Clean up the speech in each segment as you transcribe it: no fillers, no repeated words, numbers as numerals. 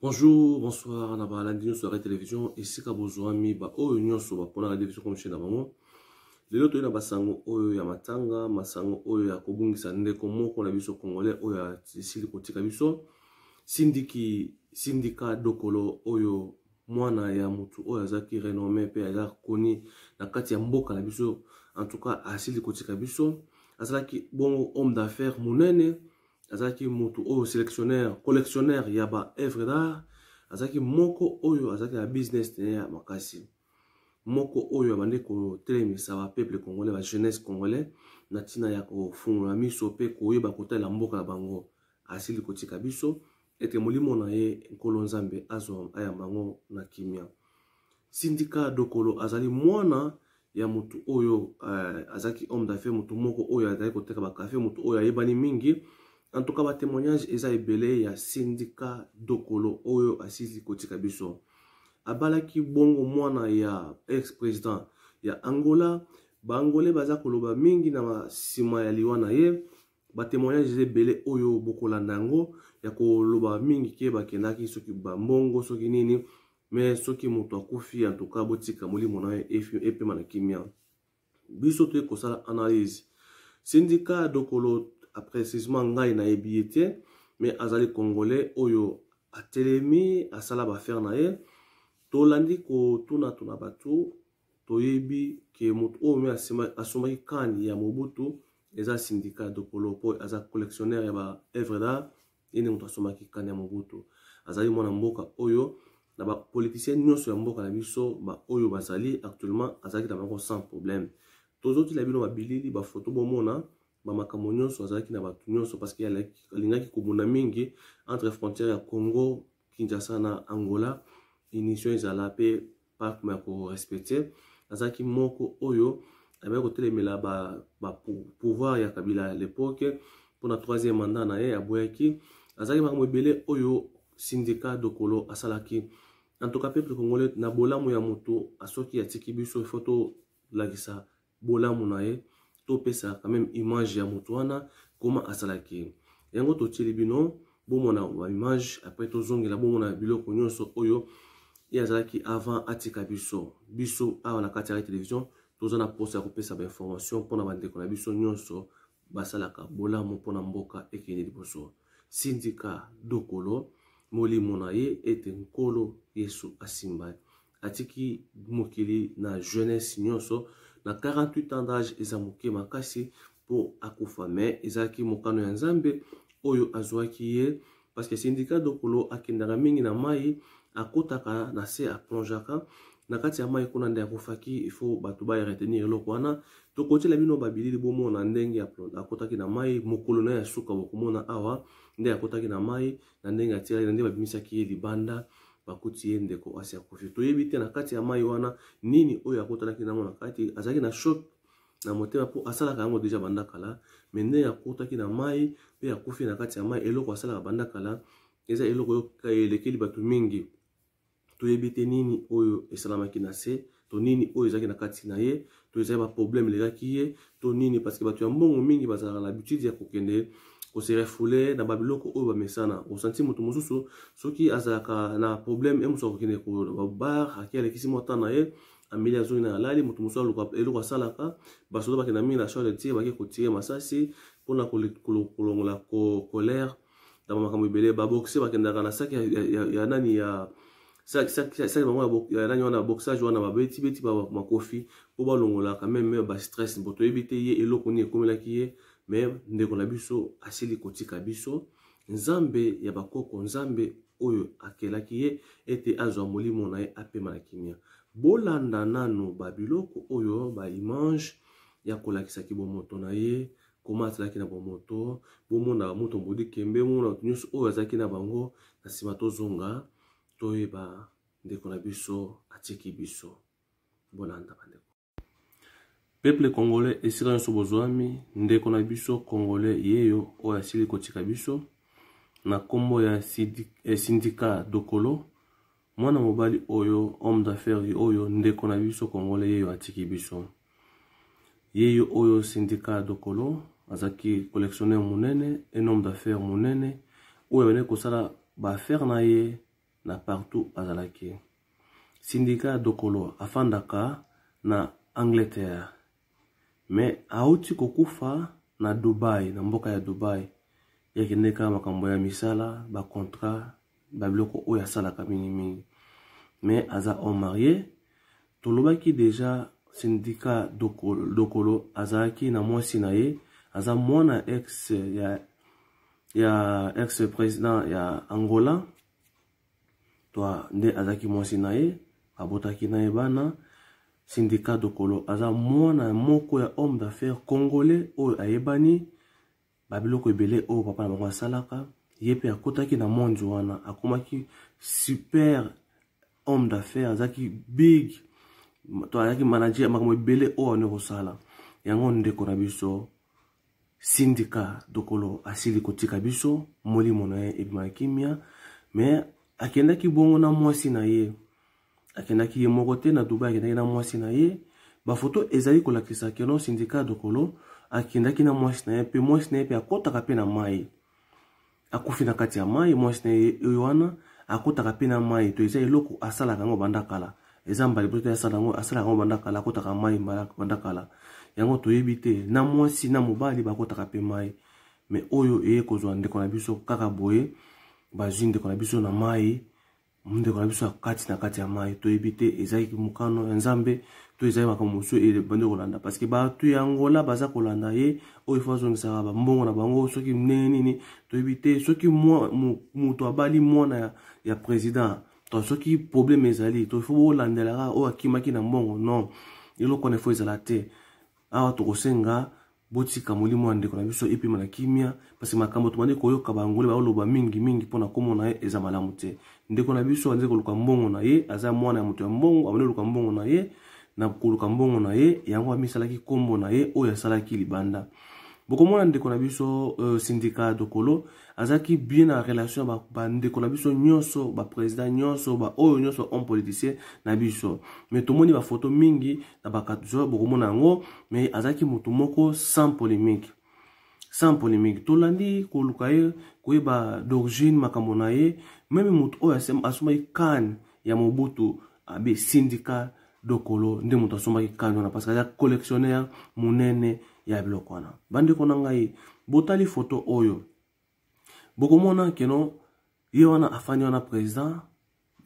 Bonjour, bonsoir na balandi nyonso ya télévision esika bozwami baoyo nyonso baponaka télévision comme chaîne na bango. Lelo toye na basango oyo ya matanga, masango oyo ya kobungisa ndeko moko na biso congolais oyo asili kotika biso. Sindiki Sindika Dokolo oyo mwana ya motu oyo azalaki renommé mpe aza koni na kati ya mboka na biso, en tout cas asili kotika biso. Azalaki bongo homme d'affaires monene, azalaki motu oyo sélectionneur, collectionneur ya ba œuvre d'art, azalaki moko oyo azalaki na business na ye ya makasi, moko oyo abandi kotelemisa ba peuple congolais, ba jeunesse congolais na ntina ya kofungola miso mpe koyeba kotalela mboka na bango. Asili kotika biso ete molimo na ye Nkolo Nzambe azwa ayamba yango na kimia. Sindika Dokolo azali mwana ya motu oyo azalaki homme d'affaires, motu moko oyo azalaki koteka bakafe, motu oyo ayebani mingi. En tout cas ba témoignage eza ebele ya Sindika Dokolo oyo asili kotika biso. Abalaki bongo mwana ya ex-président ya Angola. Ba Angolais baza koloba mingi na nsima ya liwa na ye. Ba témoignage eza ebele oyo bokolanda yango ya koloba mingi ke bakendaki soki bambongo soki nini, mais soki moto akufi en tout cas botika molimo na ye epema na kimia. Biso toye kosala analyse. Sindika Dokolo précisément ngai nayebi ye te, mais azali congolais oyo atelemi asala ba affaire na ye. Tolandi kotuna-tuna bato, toyebi ke moto oyo me asombaki kani ya Mobutu eza Sindika Dokolo, po aza collectionneur ya ba œuvre d'art. Ye nde moto asombaki kani ya Mobutu. Azali mwana mboka oyo na ba politicien nyonso ya mboka na biso ba oyo bazali actuellement azalaki na bango sans problème. Tozotila bino babilili, bafoto, bomona bamakambo nyonso azalaki na bato nyonso, parce que alingaki kobunda mingi entre frontière ya Congo Kinshasa na Angola, unition ezala mpe parc ya korespecte. Azalaki moko oyo abaki kotelemela ba pouvoir ya Kabila à l'époque mpona troisième mandat na ye aboyaki. Azalaki makambo ebele oyo Sindika Dokolo asalaki. En tout cas peuple congolais, na bolamu ya moto asoki atiki biso, il faut tolakisa bolamu na ye, topesa quand même image ya moto wana koma asalaki yango. Totieli bino bomona ba image, après tozongela bomona biloko nyonso oyo ye azalaki avant atika biso. Biso awa na kati ya télévision toza na posa ya kopesa ba information mpona bandeko na biso nyonso basalaka bolamu mpona mboka ekende liboso. Sindika Dokolo, molimo na ye ete Nkolo Yesu asimba. Atiki mokili na jeunesse nyonso na 48 ans d'âge, eza moke makasi mpo akufa, mais ezalaki mokano ya Nzambe oyo azwaki ye, parce que Sindika Dokolo akendaka mingi na mai, akotaka na se, aplongeaka na kati ya mai kuna nde akufaki. Il faut bato ba retenir eloko wana. Tokotiela bino babilili bomona ndenge akotaki na mai mokolo na ye ya suka. Bokomona awa nde akotaki na mai na ndenge atielaki na nde babimisaki ye libanda, bakuti ye ndeko asi akufi. Toyebi te na kati ya mai wana nini oyo akotanaki nango na kati. Azalaki na choc na motema mpo asalaka yango deja banda kala, me ndenge akotaki na mai mpe akufi na kati ya mai, eloko asalaka banda kala eza eloko oyo elekeli bato mingi. Toyebi te nini oyo esalamaki na se, to nini oyo ezalaki na kati na ye, to ezali baproblème elekaki ye to nini, parce que bato ya mbongo mingi bazalaka na habitude ya kokende kose refouler na babiloko oyo bamesana. Osanti moto mosusu soki azalaka na problème, ye mosusu akokende bar, ake alekisi mwa temps na ye, ameli, azongi na alali. Moto mosusu aluka eloko asalaka, basoda bakenda mingi na champ de tir, bake kotire masasi mpona kolongola colère na makambo ebele. Baboxe bakendaka na saki ya nani ya saki bango ya nani wana boxage wana, babetibeti makofi mpo balongolaka meme bastress. Bo toyebi te ye eloko nini ekomelaki ye, me ndeko na biso asili kotika biso. Nzambe ya bakoko, Nzambe oyo akelaki ye, ete azwa molimo na ye apema na kimia. Bolanda nanu babiloko oyo, baimage ya kolakisaki bomoto na ye, koma azalaki na bomoto. Bomona moto mbodi kembe, bomona bato nyonso oyo azalaki na bango. Na nsima tozonga toyeba ndeko na biso atiki biso. Bolanda bandeko. Peuple congolais esika nyonso bozwami, ndeko na biso congolais yeyo oyo asili kotika biso na nkombo ya Sindika Dokolo, mwana mobali oyo homme d'affaires oyo ndeko na biso congolais yeyo atiki biso. Yeyo oyo Sindika Dokolo azalaki collectionneur monene, un homme d'affaires monene oyo abandaki kosala ba affaire na ye. na partout azalaki. Sindika Dokolo afandaka na Angleterre mais auti kokufa na Dubai, na mboka ya Dubai. Ye akendeki kaka makambo ya misala, ba contrat, ba biloko oyo asalaka mingimingi. Mais aza homme marié. Tolobaki deja Sindika Dokolo, Dokolo azalaki na mwasi na ye, aza mwana ex ya ya ex président ya Angola to nde azalaki mwasi na ye, abotaki na ye bana. Sindika Dokolo aza mwana moko ya homme d'affaires congolais oyo ayebani ba biloko ebele oyo papa na bango asalaka. Ye pe akotaki na monde wana, akomaki super homme d'affaires, azalaki big to azalaki manager makambo ebele oyo ane kosala yango. Ndeko na biso Sindika Dokolo asili kotika biso, molimo na ye ebima na kimia. Mais akendaki bongo na mwasi na ye, akendaki ye moko te na Dubai, akendaki na mwasi na ye. Bafoto ezali kolakisa keno Sindika Dokolo akendaki na mwasi na ye, mpe mwasi na ye mpe akotaka mpe na mai, akufi na kati ya mai. Mwasi na ye oyo wana akotaka mpe na mai, to eza eloko asalaka yango banda kala, eza mbala liboso te asala yango, asalaka yango banda kala, akotaka mai banda kala. Yango toyebi te na mwasi na mobali bakotaka mpe mai, me oyo eye kozwa ndeko na biso kaka boye, bazwi ndeko na biso na mai, ndeko na biso akati na kati ya mai. Toyebi te ezalaki mokano ya Nzambe to ezali makambo mosusu ebandi kolanda, parce que bato ya Angola baza kolanda ye oyo ifo azongisaka bambongo na bango soki ndenge nini, toyebi te. Soki moto abali mwana ya président to soki problème ezali, to ifo bolandelaka oyo akimaki na mbongo. Non, eloko wana ifo ezala te. Awa tokosenga botika molimo ya ndeko na biso epema na kimia, parce que makambo tobandi koyoka bangole baoloba mingi mingi mpona kombo na ye eza malamu te. Ndeko na biso abandi koluka mbongo na ye, aza mwana ya moto ya mbongo, abandi koluka mbongo na ye, na koluka mbongo na ye yango amisalaki kombo na ye oyo asalaki libanda. Bokomona ndeko na biso Sindika Dokolo azalaki bien na relation ya bandeko na biso nyonso, ba président nyonso, ba oyo nyonso homme politicien na biso. Mais tomoni ba photo mingi na bakatzo, bokomona yango, mais azalaki moto moko sans polémique, sans polémique. Tolandi koluka ye koyeba d'origine makambo na ye, meme moto oyo asomaki kane ya Mobutu abe Sindika Dokolo nde moto asombaki kane wana, parce que aza collectionneur monene ya biloko wana. Bandeko na ngai, botali photo oyo, bokomona keno ye wana afandi wana président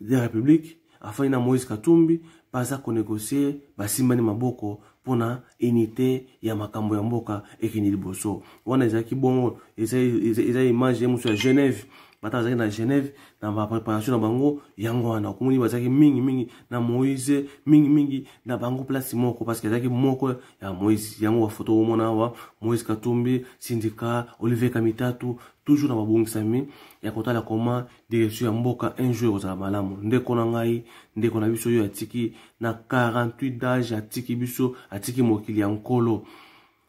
de la République, afandi na Moïse Katumbi, baza konegocie, basimbani maboko mpona unité ya makambo ya mboka ekende liboso. Wana ezalaki bongo, eza image ye mosusu ya Genève, bata bazalaki na Genève na ba préparation na bango. Yango wana okomoni bazalaki mingi mingi na Moïse, mingi mingi na bango place moko, parce que ezalaki moko ya Moïse. Yango ba photo omona awa, Moïse Katumbi, Sindika, Olivier Kamitatu, toujours na babongisami ya kotala comment direction ya mboka un jour ekozala malamu. Ndeko na ngai, ndeko na biso oyo atiki na 48 d'âge, atiki biso, atiki mokili ya Nkolo.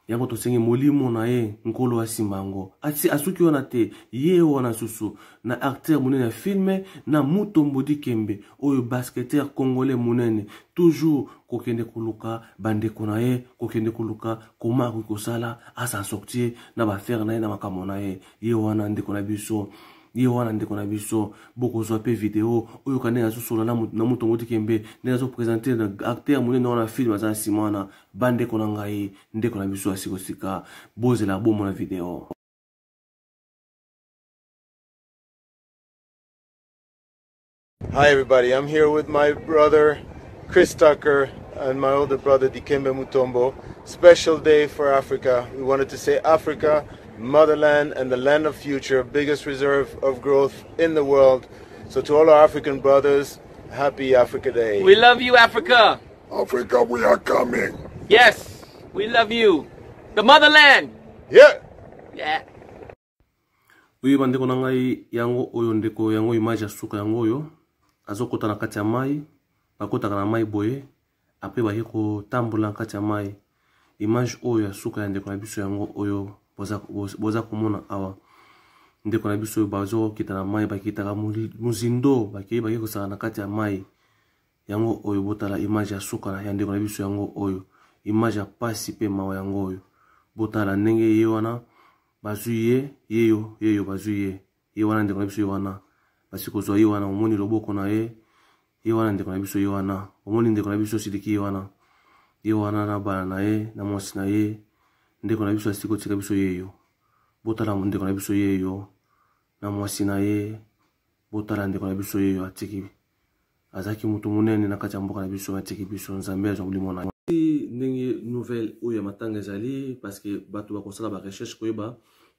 Yango tosengi molimo na ye Nkolo asimba yango. Ati asuki wana te, ye wana susu na acteur monene ya filme na Mutombo Dikembe oyo basketteur congolais monene, toujours kokende koluka bandeko na ye, kokende koluka koma akoki kosala a s'en sortir na ba affaire na ye na makambo na ye. Ye wana ndeko na biso, ye wana ndeko na biso, bokozwa pe video oyo ka ndenge azosola na Mutombo Dikembe, ndenge azopresente na acteur monene wana film aza na nsima wana. Bandeko na ngai, ndeko na biso ya sikosika, bozela bomona video. Hi everybody, I'm here with my brother Chris Tucker and my older brother Dikembe Mutombo. Special day for Africa. We wanted to say Africa, motherland and the land of future, biggest reserve of growth in the world. So to all our African brothers, happy Africa Day. We love you, Africa. Africa, we are coming. Yes, we love you. The motherland. Yeah. Yeah. Oui, bandeko na ngai, yango oyo ndeko, yango image ya suka yango oyo azokota na kati ya mai, bakotaka na mai boye, après bake kotambola na kati ya mai. Image oyo ya suka ya ndeko na biso yango oyo boza komona awa. Ndeko na biso oyo bazokita na mai, bakitaka mozindo, bakei bake kosala na kati ya mai. Yango oyo botala image ya suka ya ndeko na biso yango oyo, image ya pasi pe mawa yango oyo. Botala ndenge ye wana bazwi ye, yeyo, yeyo bazwi ye. Ye wana ndeko na biso ye wana. Basi kozwa ye wana, omoni loboko na ye, ye wana ndeko na biso ye wana, omoni ndeko na biso Sidiki ye wana, ye wana na bana na ye na mwasi na ye. Ndeko na biso asili kotika biso yeyo. Botala ndeko na biso yeyo na mwasi na ye. Botala ndeko na biso yeyo atiki, azalaki moto monene na kati ya mboka na biso, atiki biso. Nzambe azwa molimo na ye. Ndenge nouvelle oyo ya matanga ezali, parce que bato bakosala ba recherche koyeba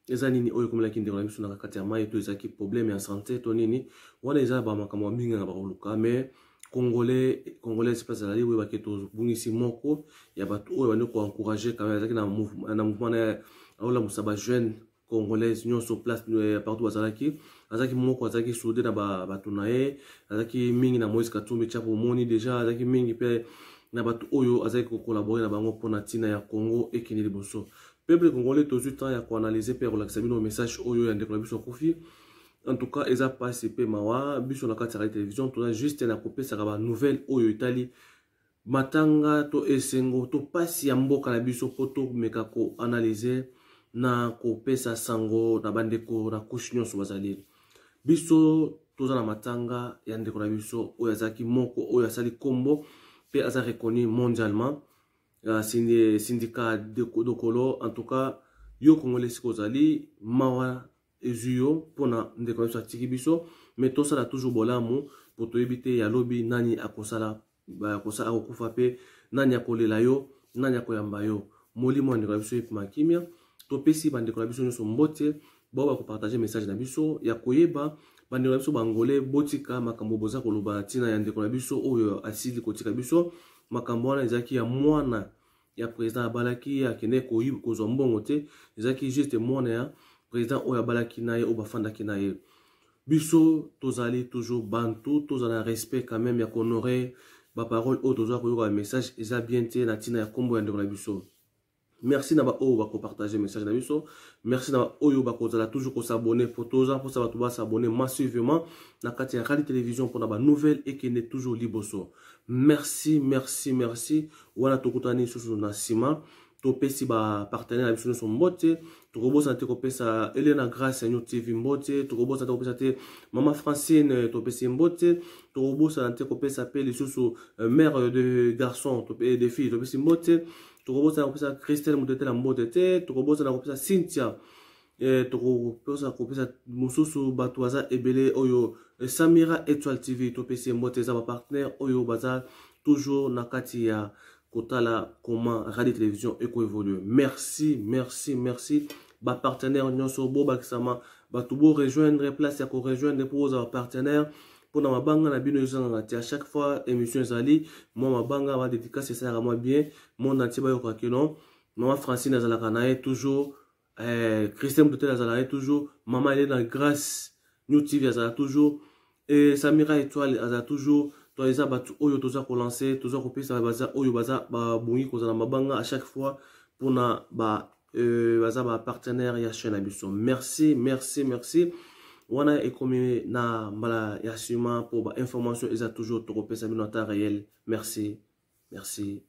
eza nini oyo ekomelaki ndeko na biso na kati ya mai, to ezalaki problème ya santé to nini. Wana eza bamakambo ya minganga bakoluka. Mais Congolais, Congolaise place azali, oyebaki tobungisi moko ya bato oyo bandi koencourage quand même. Azalaki na mouvement na aolamusa bajeune congolaise nyonso place partout bazalaki. Azalaki moko, azalaki soudé na bato na ye, azalaki mingi na Moïse Katumbi Tchapo. Omoni déjà azalaki mingi mpe na bato oyo azalaki kocollaborer na bango mpona ntina ya Congo ekende liboso. Peuple congolais, tozwi temps ya koanalyser mpe ya kolakisa bino message oyo ya ndeko na biso akufi. En tout cas, eza mpasi mpe mawa. Biso na kati ya radio télévision toza juste na kopesaka banouvelle oyo etali matanga to esengo to mpasi ya mboka na biso, mpo tomeka koanalyser na kopesa sango na bandeko na couche nyonso bazali. Biso toza na matanga ya ndeko na biso oyo azalaki moko oyo asali nkombo mpe aza reconnu mondialement, Sindika Dokolo. En tout cas, yo Congolais esika ozali, mawa ezwi yo mpona ndeko na biso atiki biso. Mais tosala toujours bolamu, po toyebi te ya lobi nani akosala, akokufa mpe nani akolela yo, nani akoyamba yo. Molimo ya ndeko na biso epema kimia. Topesi bandeko na biso nyonso mbote bao bakopartager message na biso ya koyeba. Bandeko na biso Bangolais, botika makambo boza koloba na ntina ya ndeko na biso oyo asili kotika biso. Makambo wana ezalaki ya mwana ya président abalaki, akende kozwa mbongo te. Ezalaki juste mwana ya président oyo abalaki na ye, oyo bafandaki na ye. Biso tozali toujours bantu, tozala na respect quand même ya kohonorer baparole oyo tozwa koyoka. Bamessage eza bien te na ntina ya nkombo ya ndeko na biso. Merci na baoyo bakopartager message na biso. Merci na baoyo bakozala toujours kos'abonner, po toza mposa bato bas'abonner massivement na kati ya radio télévision mpona banouvelle ekende toujours liboso. Merci, merci, merci. Wana tokutani lisusu na nsima. Topesi bapartenaire na biso nyonso mbote. Tokobosana te kopesa Elena Grace ya New TV mbote. Tokobosana te kopesa te Mama Francine, topesi mbote. Tokobosana te kopesa mpe lisusu mère de garçon, de fille, topesi mbote. Tokobosana kopesa Christelle Motetela mbote te. Tokobosana kopesa Cynthia, tokopesa kopesa mosusu. Bato baza ebele oyo, Samira Étoile TV, topesi mbote. Eza bapartenaire oyo baza toujours na kati ya kotala comment radio télévision ekoévolue. Merci, merci, merci bapartenaire nyonso. Bobakisama bato, borejoindre place ya korejoindre mpo bozala bapartenaire, mpona mabanga na bino ezangaka te. À chaque fois émission ezali, mwa mabanga badédicace esalaka mwa bien, monde entier bayokaka keno Mama Francine azalaka na ye toujours, Christian Mtotel azalaka ye toujours, Mama Elena Grâce New TV azalaka toujours et Samira Étoile azala toujours. To eza bato oyo toza kolancer, toza kopesa, baza oyo baza babongi kozala mabanga à chaque fois mpona baza bapartenaire ya chaîne na biso. Merci, merci, merci. Wana ekomi na mbala ya nsima, mpo bainformation eza toujours, tokopesa bino ata réel. Merci, merci.